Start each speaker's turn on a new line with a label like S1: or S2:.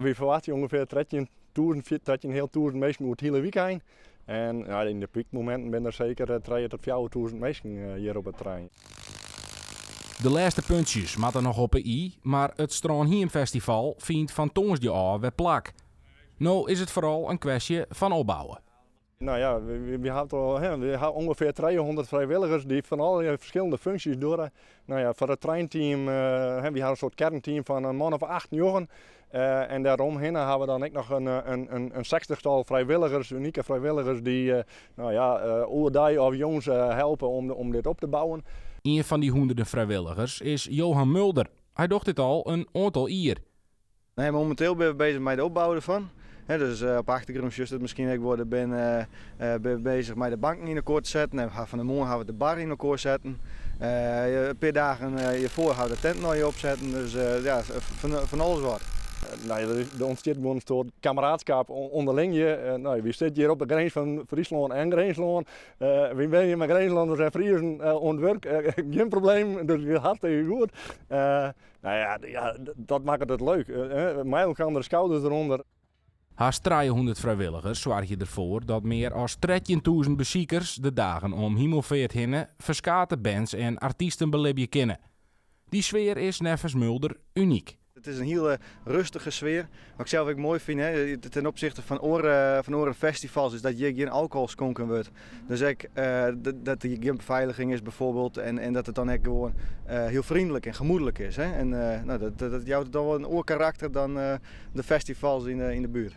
S1: Wy ferwachtsje ûngefear 13.000, 13.500 minsken oer it hiele wykein. En ja, yn de pykmominten binne der seker 3 tot 4.000 minsken hjir op it terrein.
S2: De lêste puntsjes moatte noch op 'e i, mar it Strânhiemfestival fynt fan tongersdei ôf wer plak. No is it foaral in kwestje fan opbouwen.
S1: Nou ja, we ha ûngefear 300 frijwilligers dy't fan alle ferskillende funksjes dogge. Nou ja, foar it treinteam, wy ha in soart kearnteam fan in man of 8, 9. En dêromhinne ha we dan ek noch in sechstichtal frijwilligers, unike frijwilligers dy't, nou ja, oerdei of jûns helpe om dit op te bouwen.
S2: Ien fan dy hûnderten frijwilligers is Johan Mulder. Hy docht dit al in oantal jier.
S3: Nee, mominteel binne we beuzich mei de opbou derfan. Dus op de achtergrûn sjochst it miskien ek wol. Der binne we beuzich mei de banken yn elkoar te setten. En fan 'e moarn ha we de bar yn elkoar setten. In pear dagen hjirfoar ha we de tenten al opsetten. Dus ja, fan alles wat.
S1: Nou ja, der ûntstiet gewoan in soart kameraadskap ûnderling hjir. Nou, wy sitte hjir op de grins fan Fryslân en Grinslân. Wy binne hjir mei Grinslanners en Friezen oan it wurk. Gjin probleem, dus it giet hartstikke goed. Nou ja, ja, dat makket it leuk. Mei elkoar de skouders derûnder.
S2: Hast 300 frijwilligers soargje derfoar dat mear as 13.000 besikers de dagen om Himelfeart hinne ferskate bands en artysten belibje kinne. Dy sfear is neffens Mulder unyk.
S3: It is in hiele rêstige sfear. Wat ik sels ek moai fyn, hè, ten opsichte fan oare festivals, is dat hjir gjin alkohol skonken wurdt. Dus ek dat der gjin befeiliging is bijvoorbeeld en dat it dan ek gewoan hiel freonlik en gemoedlik is. Hè. En nou, dat jout it dan wol in oar karakter dan de festivals yn de buert.